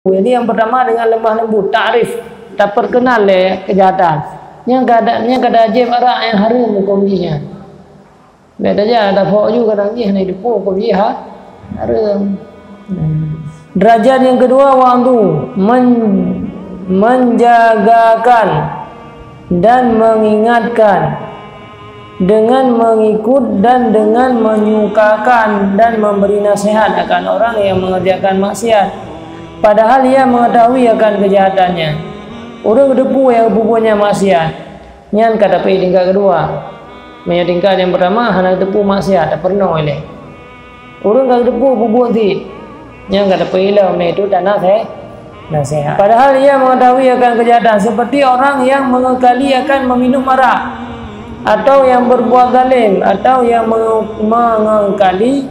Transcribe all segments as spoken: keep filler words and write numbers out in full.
Jadi nyang pertama dengan lemah lembut, ta'rif, tapeureukeunal lé keujahatan. Nyang kada, nyang kada jieb arak nyang hareuem huköm jih nyan. Bèk tajak, taphok ju kadang jih hana jiteupeue huköm jih ha-, hareuem. Derajat nyang keudua, wa'dhu, men-, menjagakan dan mengingatkan, dengan mengikut dan dengan menyukakan dan memberi nasihat akan orang yang mengerjakan maksiat, padahal ia mengetahui akan kejahatannya. Ureuëng geuteupeue nyang geupeubuet nyan maksiat, nyan ka tapeuék tingkat keudua. Meunyoe tingkat nyang peurtama hana geuteupeue maksiat, tapeurunoe ilée. Ureuëng ka geuteupeue peubuet cit, nyan ka tapeuék ilée, meunan itu tanasé-, nasihat. Padahal ia mengetahui akan kejahatan, seperti orang yang mengekali akan meminum arak, atau yang berbuat zalim, atau yang menge-, mengekali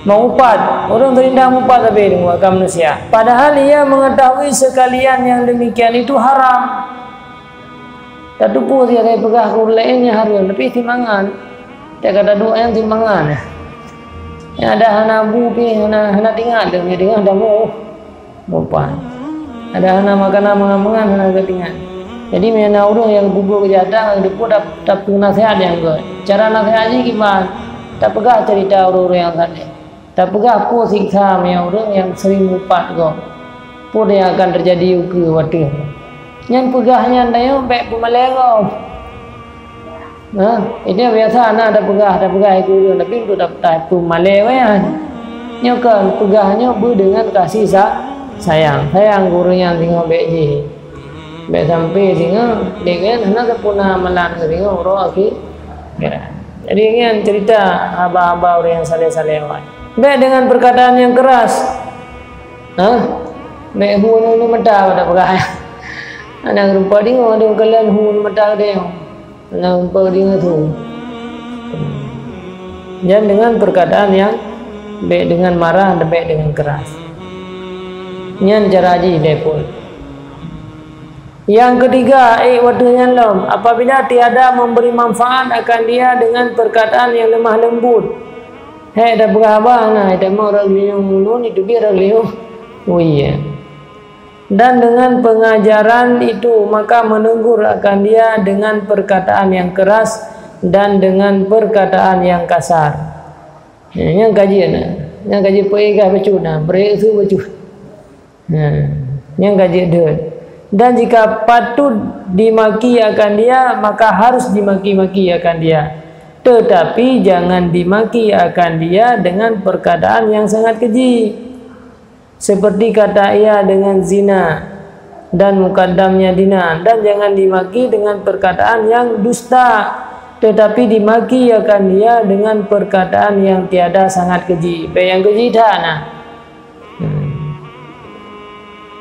mengupat. Ureuëng geurindang mupat sabe deungon akan manusia. Padahal ia mengetahui sekalian yang demikian itu haram. Tateupeue siat peugah keu ureuëng laén nyan hareuem, tapi simangat. Tak kata dua nyang simangat. Nyang ada hana bu pih, hana, hana teuingat lé, meunyoe deungoe damoh. Bupan. Ada hana makanan mangan-mangan, hana teuingat. Jadi, meunyoe na ureuëng nyang peubuet keujahatan, tateupeue tap-, tapeunaseuhat nyang gét. Cara naseuhat jih kiban? Tapeugah cerita ureuëng-ureuëng nyang saleh. Tapeugah peue siksa meunyoe ureuëng nyang sering mupat gob. Peue nyang akan teujadi ukeue watée nyan? Nyan peugah nyan tanyoe bék peumalée gob. Nah, ini biasa na tapeugah, tapeugah keu ureuëng, tapi untuk dap-, tapeumalée wayah. Nyoe kan peugah nyoe beu deungon kasih sa-, sayang. Sayang keu ureuëng nyang singoh bék jih. Bék sampai singoh, dia kan hana sapeue na amalan singoh uroe akhé-, akhirat. Jadi, nyan cerita haba-haba ureuëng nyang saleh-saleh awai. Bék dengan perkataan yang keras. Hah? Bék hu anu mata pada peugah. Aneuk rupa deungoe, aneuk kalian hu anu mata deungoe. Aneuk rupa deungoe tu. Dan dengan perkataan yang bék dengan marah dan bék dengan keras. Nyan cara jih lé pun. Yang ketiga, ék watée nyan lom, apabila tiada memberi manfaat akan dia dengan perkataan yang lemah lembut. Hék, tapeugah haba na, tamong rot linyueng ulôn, itu pih rot linyueng. Oh, iya. Dan dengan pengajaran itu, maka menegur akan dia dengan perkataan yang keras dan dengan perkataan yang kasar. Ya, nyang ka jeuet na. Nyang ka jeuet peuék bacut na, bri su bacut. Nah, nyang ka jeuet deuet. Dan jika patut dimaki akan dia, maka harus dimaki-maki akan dia. Tetapi jangan dimaki akan dia dengan perkataan yang sangat keji. Seperti kata ia dengan zina dan mukaddamnya dina, dan jangan dimaki dengan perkataan yang dusta, tetapi dimaki akan dia dengan perkataan yang tiada sangat keji. Bék nyang keji that na. Hmm.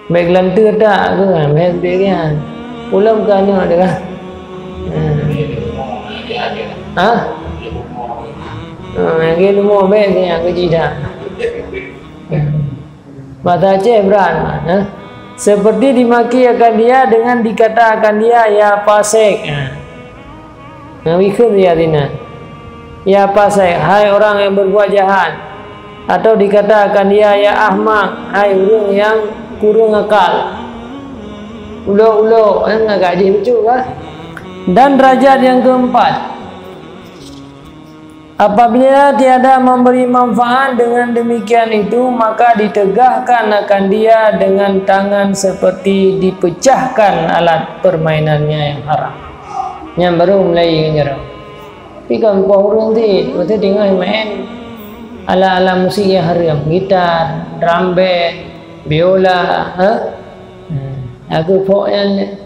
Bék geulanteue that keuh kan, bék seudeh kan. Ulôn keu aneuk teuh kan. Hmm. Hah? Hmm, nyang keu leumo bék nyang keji that. Hmm. Bahasa Aceh brat, ha? Seperti dimaki akan dia dengan dikata akan dia, "Ya fasik." Ha. Nah, ikheun ya dina. "Ya fasik, hai orang yang berbuat jahat." Atau dikata akan dia, "Ya ahmak, hai ureuëng nyang kureueng akal." Ulo-ulo, eh, agak jih lucu, ha? Dan derajat yang keempat, apabila tiada memberi manfaat dengan demikian itu, maka ditegahkan akan dia dengan tangan seperti dipecahkan alat permainannya yang haram. Nyan baru mulai ngeureueng. Tapi kan poh ureuëng cit, beutôi teungoh main alat-alat musik nyang hareuem, gitar, drum band, biola, ha? Hmm. Aku pok nyan